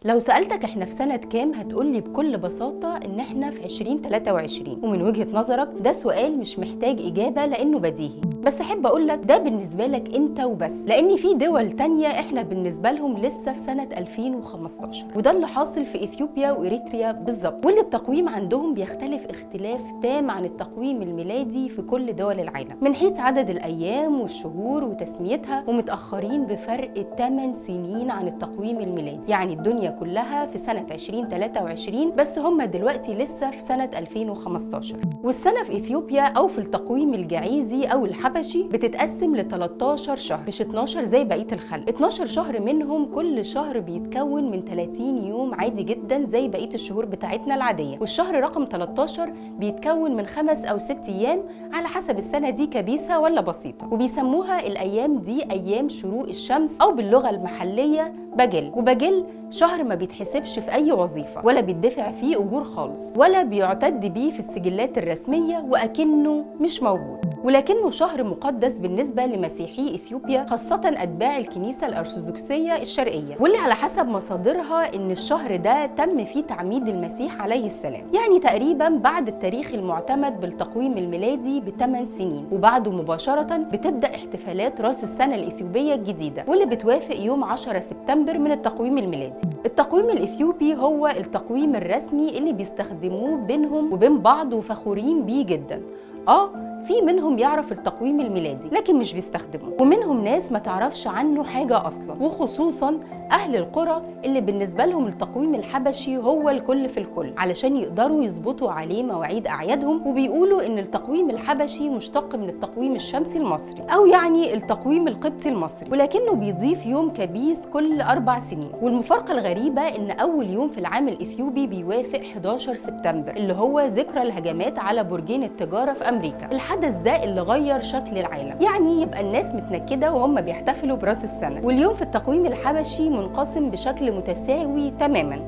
لو سألتك احنا في سنة كام هتقولي بكل بساطة ان احنا في 2023، ومن وجهة نظرك ده سؤال مش محتاج إجابة لأنه بديهي. بس احب اقولك ده بالنسبة لك انت وبس، لأن في دول تانية احنا بالنسبة لهم لسه في سنة 2015، وده اللي حاصل في إثيوبيا وإريتريا بالظبط، واللي التقويم عندهم بيختلف اختلاف تام عن التقويم الميلادي في كل دول العالم من حيث عدد الأيام والشهور وتسميتها، ومتأخرين بفرق 8 سنين عن التقويم الميلادي. يعني الدنيا كلها في سنة 2023 بس هم دلوقتي لسه في سنة 2015. والسنة في إثيوبيا أو في التقويم الجعيزي أو الحبشي بتتقسم ل 13 شهر، مش 12 زي بقية الخلق. 12 شهر منهم كل شهر بيتكون من 30 يوم عادي جدا زي بقية الشهور بتاعتنا العادية، والشهر رقم 13 بيتكون من 5 أو 6 أيام على حسب السنة دي كبيسة ولا بسيطة، وبيسموها الأيام دي أيام شروق الشمس أو باللغة المحلية بجل. وبجل شهر ما بيتحسبش في أي وظيفة ولا بيدفع فيه أجور خالص ولا بيعتد بيه في السجلات الرسمية وأكنه مش موجود، ولكنه شهر مقدس بالنسبة لمسيحي إثيوبيا، خاصة أتباع الكنيسة الأرثوذكسية الشرقية، واللي على حسب مصادرها إن الشهر ده تم فيه تعميد المسيح عليه السلام، يعني تقريبا بعد التاريخ المعتمد بالتقويم الميلادي ب8 سنين، وبعده مباشرة بتبدأ احتفالات رأس السنة الإثيوبية الجديدة واللي بتوافق يوم 10 سبتمبر من التقويم الميلادي. التقويم الإثيوبي هو التقويم الرسمي اللي بيستخدموه بينهم وبين بعض وفخورين بيه جدا. في منهم يعرف التقويم الميلادي لكن مش بيستخدمه، ومنهم ناس ما تعرفش عنه حاجة أصلا، وخصوصا أهل القرى اللي بالنسبة لهم التقويم الحبشي هو الكل في الكل علشان يقدروا يظبطوا عليه مواعيد أعيادهم. وبيقولوا إن التقويم الحبشي مشتق من التقويم الشمسي المصري أو يعني التقويم القبطي المصري، ولكنه بيضيف يوم كبيس كل 4 سنين. والمفارقة الغريبة إن أول يوم في العام الإثيوبي بيوافق 11 سبتمبر اللي هو ذكرى الهجمات على برجين التجارة في أمريكا، الحدث ده اللي غير شكل العالم. يعني يبقى الناس متنكدة وهم بيحتفلوا براس السنة. واليوم في التقويم الحبشي منقسم بشكل متساوي تماما،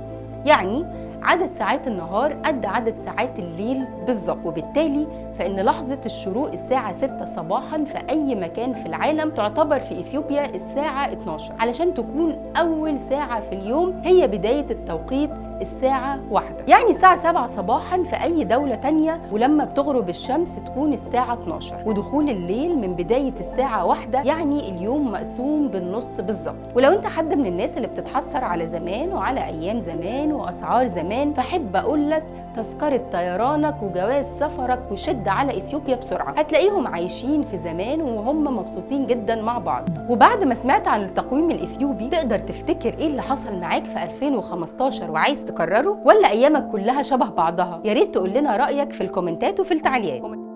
يعني عدد ساعات النهار قد عدد ساعات الليل بالظبط، وبالتالي فإن لحظة الشروق الساعة 6 صباحا في أي مكان في العالم تعتبر في إثيوبيا الساعة 12، علشان تكون أول ساعة في اليوم هي بداية التوقيت الساعة 1، يعني الساعة 7 صباحا في أي دولة تانية، ولما بتغرب الشمس تكون الساعة 12، ودخول الليل من بداية الساعة 1، يعني اليوم مقسوم بالنص بالظبط. ولو أنت حد من الناس اللي بتتحسر على زمان وعلى أيام زمان وأسعار زمان، فحب أقول لك تذكرة طيرانك وجواز سفرك وشد على إثيوبيا بسرعة، هتلاقيهم عايشين في زمان وهم مبسوطين جدا مع بعض. وبعد ما سمعت عن التقويم الإثيوبي تقدر تفتكر إيه اللي حصل معاك في 2015 وعايز تكرره، ولا أيامك كلها شبه بعضها؟ يا ريت تقول لنا رأيك في الكومنتات وفي التعليقات.